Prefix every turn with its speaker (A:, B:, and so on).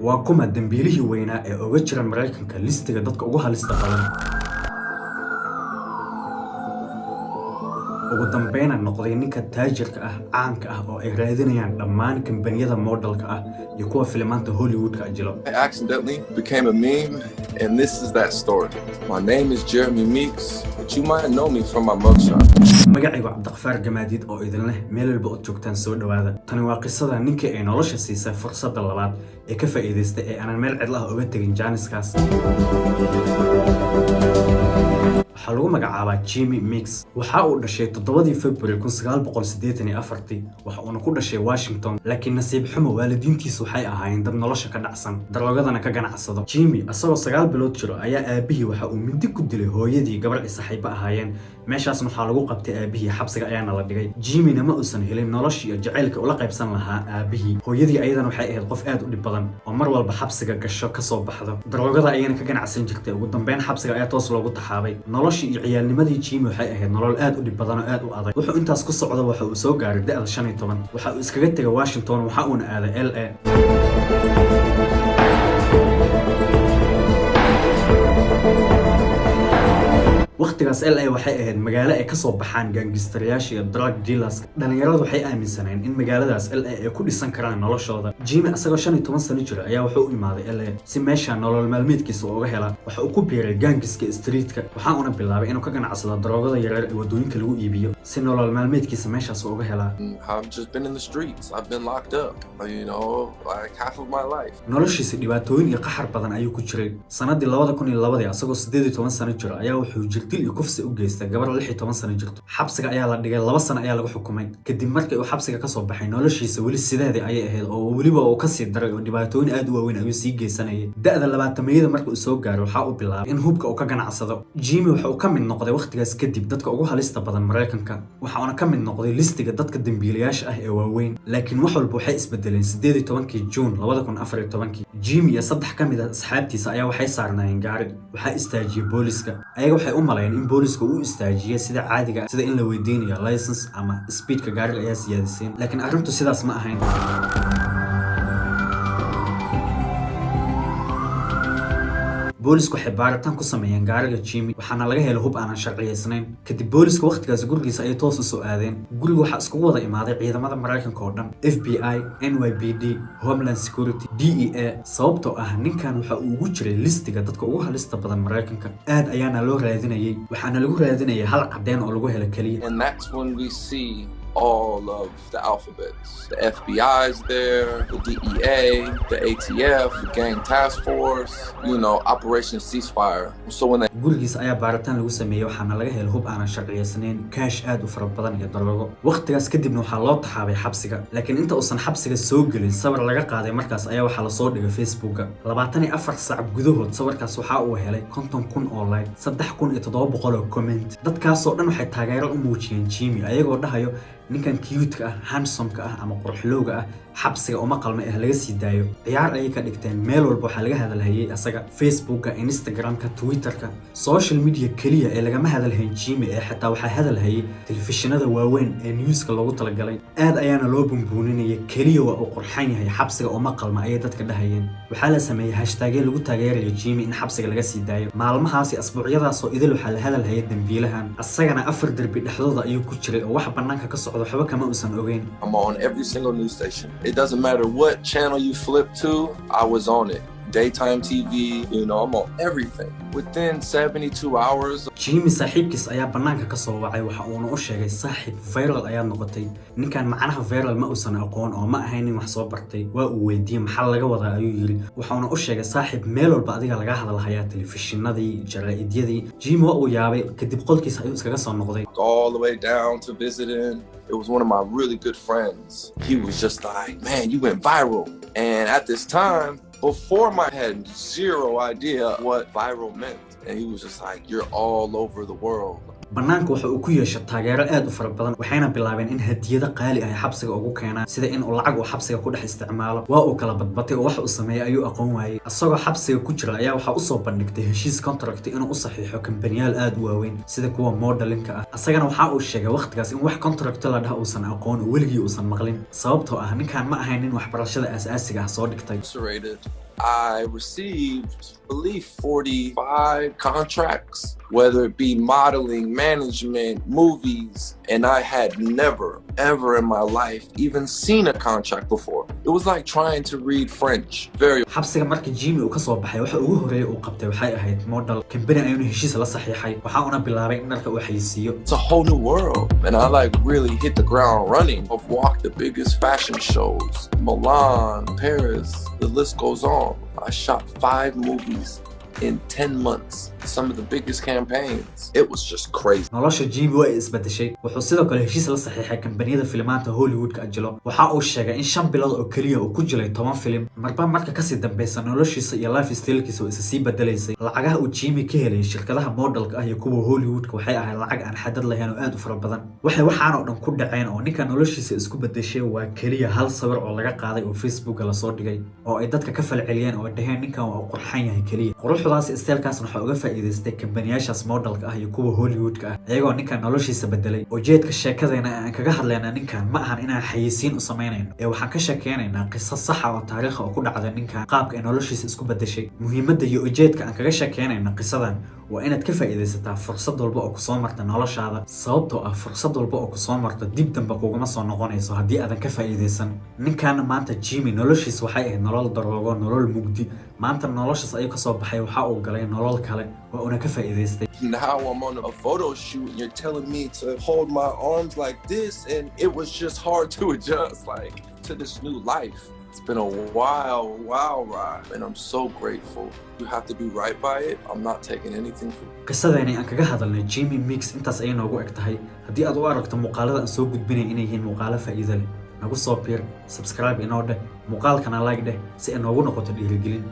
A: Waa kuma dembiilihii weynaa ee uga jira Maraykanka listiga dadka ugu halista badan, ugu dambeyna noqday ninka taajirka ah, caanka ah oo ay raadinayaan dhammaan kambaniyada modelka ah iyo kuwa filimaanta Hollywoodka jilo?
B: I accidentally became a meme, and this is that story. My name is Jeremy Meeks, but you might know me from my mugshot.
A: Magacaygu Cabdiqafaar Gamaadiid oo idin leh, meel walba ood joogtaan soo dhowaada. Tani waa qisada ninkii ay nolosha siisay fursadda labaad ee ka faa'iidaystay ee aanan meel cidla ah uga tegin jaaniskaas. Waxaa lagu magacaabaa Jimmy Meeks. Waxa uu dhashay 7-dii February 1984-tii, waxa uuna ku dhashay Washington, laakiin nasiib xumo waalidiintiisu waxay ahaayeen dad nolosha ka dhacsan, daroogadana ka ganacsado. Jimmy asagoo 9 bilood jiro ayaa aabihii waxa uu mindi ku dilay hooyadii gabar ay saaxiibo ahaayeen. Meeshaasna waxaa lagu qabtay aabihii, xabsiga ayaana la dhigay. Jimmyna ma uusan helin noloshii iyo jacaylka ula qaybsan lahaa aabihii. Hooyadii ayadana waxay ahayd qof aad u dhib badan oo mar walba xabsiga gasho, kasoo baxdo, daroogada ayayna ka ganacsan jirtay. Ugu dambeyn xabsiga ayaa toos loogu taxaabay. Noloshii iyo ciyaalnimadii Jimmy waxay ahayd nolol aad u dhib badan oo aad u adag. Wuxuu intaas ku socdo waxa uu soo gaaray da'da 15. Waxa uu iskaga tegay Washington, waxa uuna aaday LA. Waqtigaas LA waxay ahayd magaalo ay kasoo baxaan gangistarayaasha iyo drug dealers. Dhalinyaradu waxay aaminsaneen in magaaladaas LA ay ku dhisan karaan noloshooda. Jimmy asagoo 15 sano jira ayaa wuxuu u imaaday LA si meesha nolol maalmeedkiisa uga hela. Waxa uu ku biiray gangiska streetka, waxa uuna bilaabay inuu ka ganacsado daroogada yaryar ee wadooyinka lagu iibiyo si nolol maalmeedkiisa meeshaas uga helaa.
B: I've just been in the streets. I've been locked up, like half of my life.
A: Noloshiisa dhibaatooyin iyo qaxar badan ayuu ku jiray. Sanadii 2002-dii, asagoo 18 sano jira, ayaa wuxuu jirdil iyo kufsi u geystay gabar 16 sano jirto. Xabsiga ayaa la dhigay, 2 sano ayaa lagu xukumay. Kadib markii uu xabsiga kasoo baxay, noloshiisa weli sideedii ayay ahayd oo weliba uu kasii daray oo dhibaatooyin aad u waaweyn ayuu sii geysanayay. Da'da 20-meeyada marka uu soo gaaro, waxaa uu bilaabay in hubka uu ka ganacsado. Jimmy waxa uu ka mid noqday wakhtigaas kadib dadka ugu halista badan Maraykanka, waxa uuna ka mid noqday listiga dadka dembiilayaasha ah ee waaweyn. Laakiin wax walba waxay isbedeleen 18-kii Juun 2014-kii. Jimmy iyo saddex ka mid ah asxaabtiisa ayaa waxay saarnaayeen gaari. Waxaa istaajiyey booliska. Ayaga waxay u maleeyeen in booliska uu istaajiyey sida caadiga ah, sida in la weydiinayo license ama speedka gaariga ayaa siyaadiseen, laakiin arrintu sidaas ma ahayn. Boolisku waxay baaritaan ku sameeyeen gaariga Jimmy, waxaana laga helay hub aanan sharciyeysnayn. Kadib booliska wakhtigaas gurigiisa ayay toos u soo aadeen. Guriga waxaa iskugu wada imaaday ciidamada Maraykanka oo dhan, FBI, NYPD, Homeland Security, DEA, sababtoo ah ninkan waxa uu ugu jiray listiga dadka ugu halista badan Maraykanka. Aad ayaana loo raadinayay, waxaana lagu raadinayay hal cadeen oo lagu helo keliya.
B: And that's when we see all of the alphabets. The FBI's there, the DEA, the ATF, the Gang Task Force, Operation Ceasefire. So when they
A: Gurigiisa ayaa baaritaan lagu sameeyey, waxaana laga helay hub aanan sharciyeysnayn, kaash aad u fara badan iyo daroogo. Wakhtigaas kadibna waxaa loo taxaabay xabsiga, laakiin inta uusan xabsiga soo gelin, sawir laga qaaday markaas ayaa waxaa lasoo dhigay Facebooka. 24 saac gudahood sawirkaas waxa uu helay 50,000 oo like, 3700 oo comment. Dadkaasoo dhan waxay taageero u muujiyeen Jimmy, ayagoo dhahayo ninkan cute-ka ah, handsome-ka ah ama quruxlowga ah xabsiga uma qalma eh, laga sii daayo. Ciyaar ayay ka dhigteen. Meel walba waxaa laga hadalhayay asaga, Facebooka, Instagramka, Twitterka, social media keliya ee lagama hadalhayn Jimmy ee xitaa waxaa hadalhayay telefishinada waaweyn ee newska loogu talagalay. Aad ayaana loo bumbuuninaya. Keliya waa uu qurxan yahay, xabsiga uma qalma ayay dadka dhahayeen. Waxaa la sameeyey hashtagyo lagu taageerayo Jimmy in xabsiga laga sii daayo. Maalmahaasi, asbuucyadaasoo idil, waxaa la hadalhayay dembiilahan. Asagana afar derbi dhexdooda ayuu ku jiray oo wax bannaanka ka socda waxba kama uusan ogeyn.
B: I'm on every single news station. It doesn't matter what channel you flip to, I was on it. Daytime TV, I'm on everything. Within 72 hours,
A: Jimmy saaxiibkiis ayaa bannaanka ka soo wacay, waxa uuna u sheegay, "Saaxiib, viral ayaad noqotay." Ninkan macnaha viral ma uusan aqoon oo ma ahayn nin wax soo bartay. Waa uu weydiiyey, "Maxaa laga wadaa?" ayuu yidhi. Waxauna u sheegay, "Saaxiib, meel walba adiga laga hadalhayaa, telefishinadii, jaraa'idiyadii." Jimmy waa uu yaabay. Kadib qolkiisa ayuu iskaga soo noqday.
B: All the way down to visiting. It was one of my really good friends. He was just like, "Man, you went viral." And at this time, before my had zero idea what viral meant. And he was just like, "You're all over the world."
A: Bannaanka waxa uu ku yeeshay taageero aad u fara badan, waxayna bilaabeen in hadiyado qaali ah ay xabsiga ugu keenaan, sida in uu lacag uu xabsiga ku dhex isticmaalo. Waa uu kala badbatay oo wax uu sameeyey ayuu aqoon waayey. Isagoo xabsiga ku jira ayaa waxaa usoo bandhigtay heshiis contract inuu u saxiixo kambaniyaal aad u waaweyn, sida kuwa modelinka ah. Asagana waxa uu sheegay waqtigaas in wax contract la dhaha uusan aqoon oo weligii uusan maqlin, sababtoo ah ninkan ma ahayn nin waxbarashada aasaasiga ah soo dhigtay.
B: Incarcerated. I received, I believe, 45 contracts, whether it be modeling, management, movies, and I had never, ever in my life even seen a contract before. It was like trying to read French. Very
A: Xabsiga marka Jimmy uu ka soo baxay, waxa ugu horreeyay uu qabtay waxay ahayd model company ayuuna heshiis la saxiixay. Waxa uuna bilaabay in dharka uu xayisiiyo.
B: It's a whole new world. And I like really hit the ground running. I've walked the biggest fashion shows, Milan, Paris, the list goes on. I shot five movies in 10 months, some of the biggest campaigns. It was just crazy.
A: Nolosha Jimmy waa ay isbedeshay. Wuxuu sidoo kale heshiis la saxiixay kambaniyada filimaanta Hollywoodka ajilo. Waxa uu sheegay in 5 bilood oo keliya uu ku jilay 10 filim. Marba marka kasii dambeysa, noloshiisa iyo lifestylekiisa waa isa sii bedelaysay. Lacagaha uu Jimmy ka helay shirkadaha modelka ah iyo kuwa Hollywoodka waxay ahayd lacag aan xadad lahayn oo aad u fara badan. Waxay waxaan oo dhan ku dhaceen oo ninka noloshiisa isku bedeshay waa keliya hal sawir oo laga qaaday oo Facebooka lasoo dhigay, oo ay dadka ka falceliyeen oo ay dhaheen, "Ninkan waa uu qurxan yahay keliya." Quruxdaas, stylekaasna waxaa uga faa'iidaystay kambaniyaashaas modelka ah iyo kuwa Hollywoodka ah, iyagoo ninkan noloshiisa bedelay. Ujeedka sheekadeena aan kaga hadlayna ninkan ma ahan inaan xayisiin u samaynayno, ee waxaan ka sheekeynaynaa qiso saxa oo taariikha oo ku dhacday ninkan, qaabka ay noloshiisa isku bedeshay. Muhiimadda iyo ujeedka aan kaga sheekeynayna qisadan waa inaad ka faa'iidaysataa fursad walba oo kusoo marta noloshaada, sababtoo ah fursad walba oo kusoo marta dib dambe kuguma soo noqonayso haddii aadan ka faa'iidaysan. Ninkan maanta Jimmy noloshiisa waxay ahayd nolol daroogo, nolol mugdi. Maanta noloshaas ayuu kasoo baxay, waxa uu galay nolol kale, waa una ka faa'iidaystay.
B: Now I'm on a photo shoot and you're telling me to hold my arms like this, and it was just hard to adjust like to this new life. It's been a wild, wild ride, and I'm so grateful. You have to do right by it. I'm not taking anything for
A: Qisadeeni aan kaga hadalnay Jimmy Meeks intaas ayay noogu eg tahay. Haddii aad u aragto muuqaalada aan soo gudbinay inay yihiin muuqaalo faa'iido leh, nagu soo biir, subscribe inoo dheh, muuqaalkana like dheh, si ay noogu noqoto dhiirigelin.